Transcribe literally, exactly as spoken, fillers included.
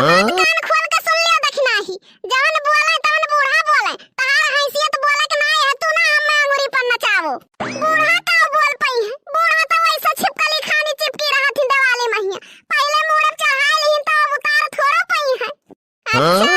बात कान खोल के सुन लियो दखिनाही, जवन बोले तवन बूढ़ा बोले। तहार हैसियत बोले के नाई है, तू ना हमें अंगुरी पर नचावो। बूढ़ा का बोल पइहैं, बूढ़ा तो वैसे छिपकली खानी चिपकी रहत ही देवाली महिया। पहिले मूड़े चढ़ाई लिहिन तो अब उतार थोड़ो पइहैं। अच्छा,